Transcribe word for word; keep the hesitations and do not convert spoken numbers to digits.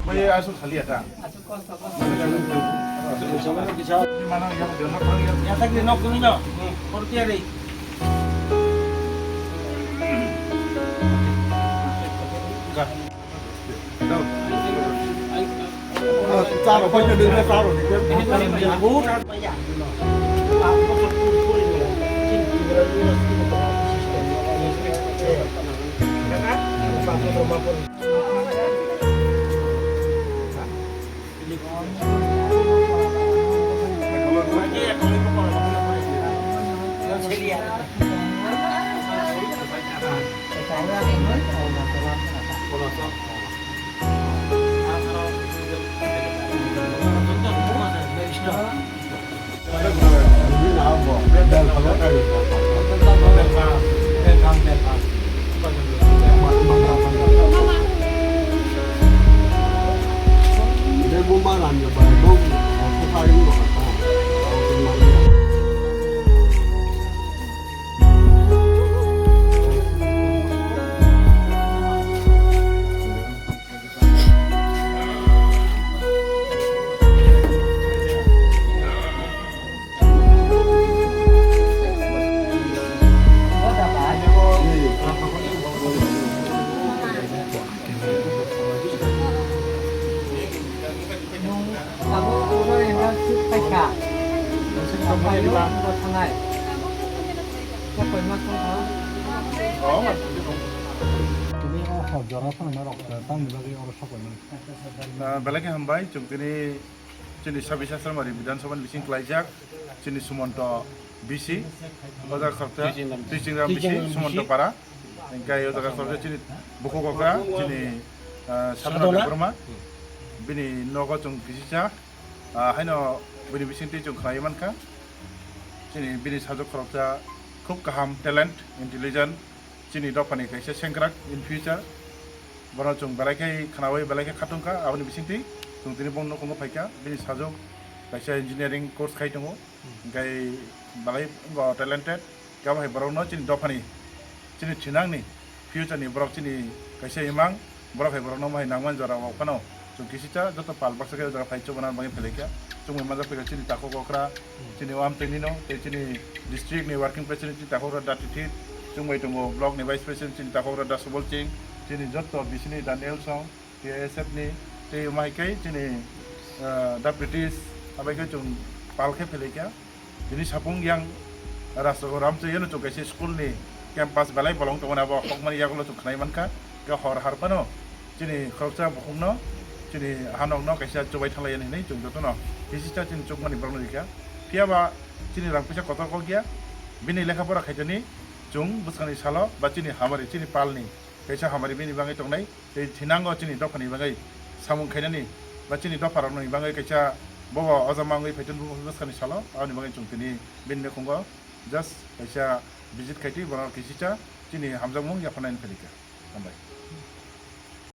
Oye, asuk khali ata. Asuk kosto, kosto. Mana yang dia nak, yang dia nak, dia nak, dia nak. Portiari. Ka. Charo, pwisa dikhe charo, dikhe. Tini o hor jora phano norok tamni bagwi oro sok laimani. Ah, belai khe hambai, chwng tini chini Sabis Asramari Bidhan Sabha ni bising klaijak, chini Sumonto B C, o jaga khoroksa Twijingram B C, Twijingram B C, Twijingram B C. Sumonto Para, hingkai o jaga khoroksa chini bukhuk okra, chini, ah, Sadhana Sadhana. Debbarma, bini nogo chwng kisisa, ah, haino bini bisingtwi chwng khlaiwi mankha, chini bini sajwk khoroksa khub kaham, talent, intelligent, chini dophani kaisa sengkrak in future. Bono chwng belai khe khnaui belai khe khatungkha, aboni bisingtwi chwng tini bongni nukhungo phaikha. Bini sajwk kaisa engineering course khai tongo, hingkai belai wngkha talented. Khe abo hai borokno chini dophani, chini thinangni future ni borok chini kaisa imang. Borok hai borokno mohai nangmani jora o phano chwng kisisa joto pal baksa khe o jaga phai chubana bagwi phelaikha. Chwngwi manjak phai chini takhuk okra, chini o amtwini no tei chini district ni working president chini takhuk okra Dati Thit, chwngbai tongo block ni vice president chini takhuk okra Da Subol Singh, chini joto bisini Daniel Song, T S F ni tei mahai khe chini, ah, Da British abai khe chwng pal khe phelaikha. Tini sapung yang Rajnagar Ramchayano chwng kaisa school ni campus belai bolong tongmani abo hokmani yagulo chwng khnai mankha. Khe hor har phano chini khoroksa bukhukno chini hanokno kaisa chubai thanglaiya hinwi chwng jotono hisisa chini chukmani borokno rikha. Phiyaba chini rang puisa kotor kok ya, bini lekha pora khaitani chwng bwskangni salo ba chini hamari chini palni kaisa hamari bini bagwi tongnai. Tei thinango chini dophani bagwi samung khainani ba chini dopharokni bagwi kaisa bobo ojama wngwi phaitun bwskangni salo, aboni bagwi chwng tini bini nukhungo just kaisa visit khaitwi bono kisisa chini hamjakmung yapharnai phaikha. Hambai.